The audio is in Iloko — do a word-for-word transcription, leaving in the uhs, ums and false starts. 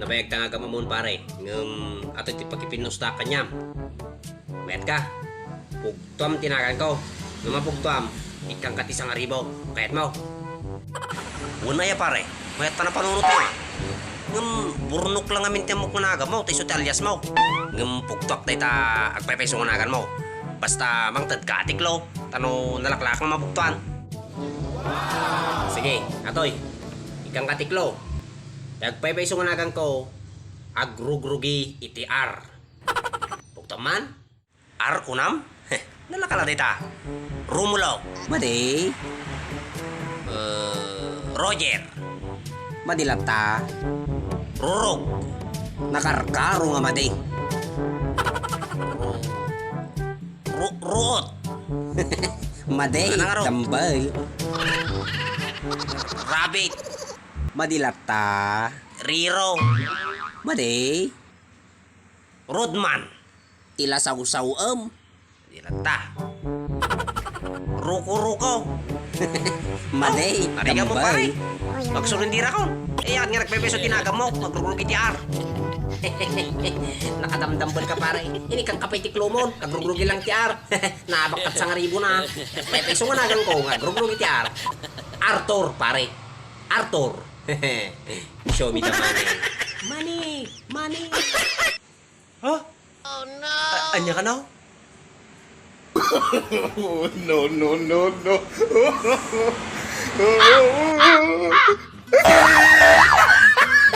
Nabayagta nga agam-ammon, pare, ngem atoy ti pakipinnusta kaniam. Mayat ka? Pugtuam ti naganko. No mapugtuam, ikkanka ti sangaribu. Kayatmo? Wen aya, pare, mayat ta napanunotmo, a. Ngem burnok la ngamin ti ammok nga naganmo, ta isu ti aliasmo. Ngem pugtuak dayta agpaypayso nga naganmo. Basta mangtedka a tiklo, ta no nalaklak nga mapugtuan. Sige, atoy. Ikkanka tiklo. Ti agpaypayso nga naganko, agrugrugi iti R. Pugtuam man? R kunam? Heh, nalaka la dayta. Romulo. Madi. Eh, Roger. Madi latta. Rurog. Nakarkaro nga madi. Ru-, ruot. Madi, ano nga ro? Tambay. Rabbit. Madi latta. Riro. Madi. Rodman. Ti lasawsawem. Di latta. Ruko-ruko. Madi, oh, ari ka mo, tambay. Pare. Agsurindirakon. Eh, yan nga nagpepeso ti naganmo, agrugrugi ti R. Nakadamdambel ka, pare. Ini kang kapay ti klomon, agrugrugi lang ti R. Nabakkat sangaribu na. Nagpepeso nga naganko, agrugrugi ti R. Arthur, pare. Arthur. Show me the money. Money, money. Ha? Oh, no! A-, ania kano? No, no, no, no.